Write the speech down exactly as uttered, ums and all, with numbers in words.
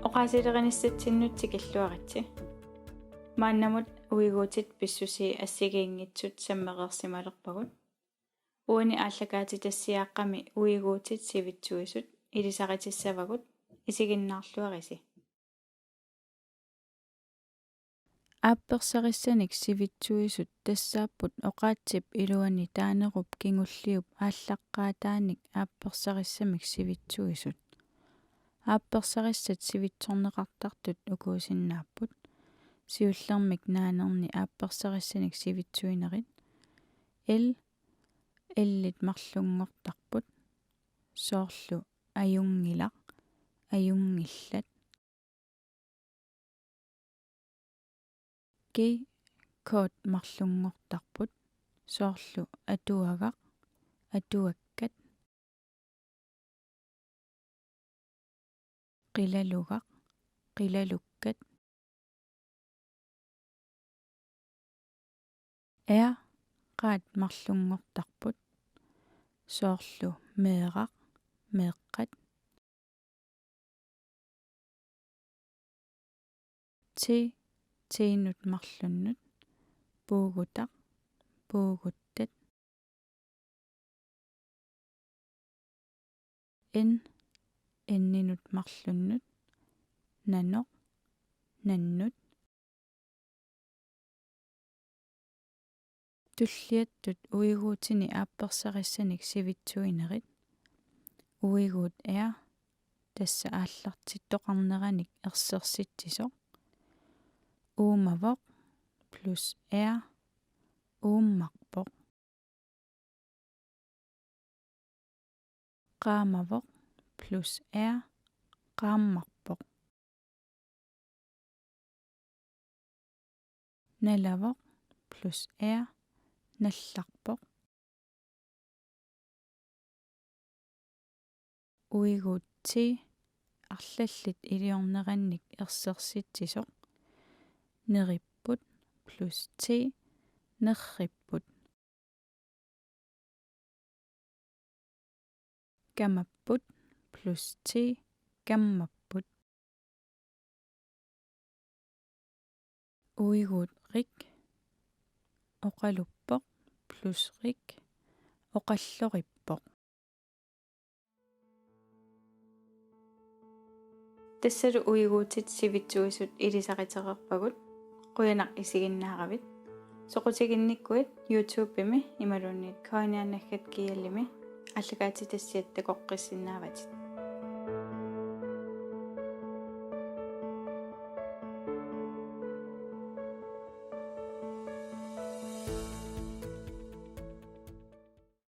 Oqaasilerinissatsinnut tikilluaritsi. Maannamut uiguutit pissusii assigiinngitsut sammereersimalerpagut. Uani aallakaatitassiaaqqami uiguutit sivitsuisut ilisaritsissavagut, isiginnaarluarisi. Aappersarissanik sivitsuisut tassaapput oqaatsip iluani taanerup kingulliup aallaqqaataanik aappersarissamik sivitsuisut. Aappersarissat sivitsorneqartartut ukuusinnaapput. Siullermik naanerni aappersarissanik sivitsuinerit. L, L-it marlunngortarput. Soorlu ajunngilaq, ajunngillat. G, K-t marlunngortarput. Soorlu atuagaq, atuakkat. Qilalugaq, qilalukkat. R, Q-t marlunngortarput. Soorlu meeraq, meeqqat. T, T-nut marlunnut. Puugutaq, puuguttat. N, N-inut marlunnut. Nanoq, nannut. Tulliattut uiguutini aappersarissanik sivitsuinerit. Uiguut R, tassa aallartittoqarneranik ersersitsisoq. Uumavoq plus R, uummarpoq. Qaamavoq plus R, qaammarpoq. Nalavoq plus R, nallarpoq. Uiguut T, arlallit iliornerannik ersersitsisoq. Neripput plus T, nerripput. Kamapput plus T, kammapput. Uiguut Rik, oqaluppoq plus rik, oqallorippoq. Tassalu uiguutit sivitsuisut ilisaritereerpagut. Qujanaq isiginnaaravit. Soqutiginnikkuit YouTube-imi imaluunniit K N R naggat G L-imi aallakaatitassiat takoqqissinnaavatit.